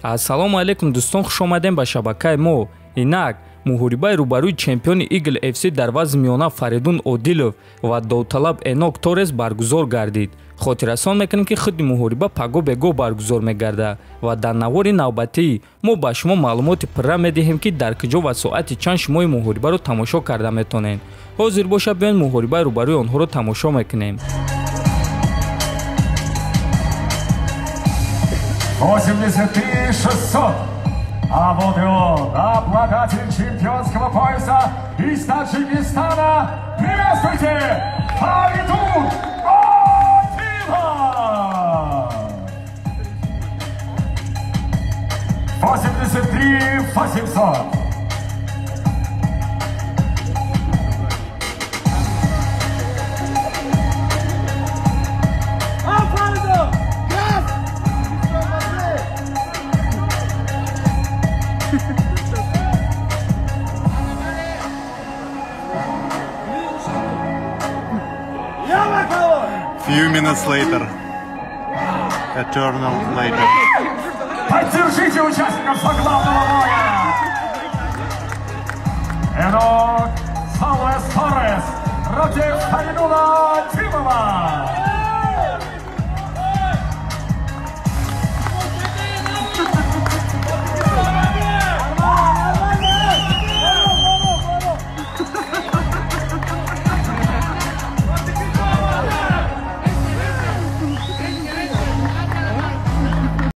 Ассалому алайкум дӯстон, хуш омадем ба шабакаи мо. Инак муҳорибаи рӯбарӯи чемпиони Eagle FC дар вазни миёна Фаридун Одилов ва довталаб Энок Торес баргузор гардид. Хотиррасон мекунем, ки худи муҳориба паго бего баргузор мегардад ва дар навори навбатӣ мо ба шумо маълумоти пурра медиҳем, ки дар куҷо ва соати чанд шумо ин муҳорибаро тамошо карда метавонед. Ҳозир боша, биёед муҳорибаи рӯбарӯи онҳоро тамошо мекунем. 83 600. А вот и он, обладатель чемпионского пояса из Таджикистана. Приветствуйте, Фаридун Одилов! 83 800. Few minutes later, eternal later. Поддержите участников главного боя! Энок Салвес Торрес против Фаридуна Одилова!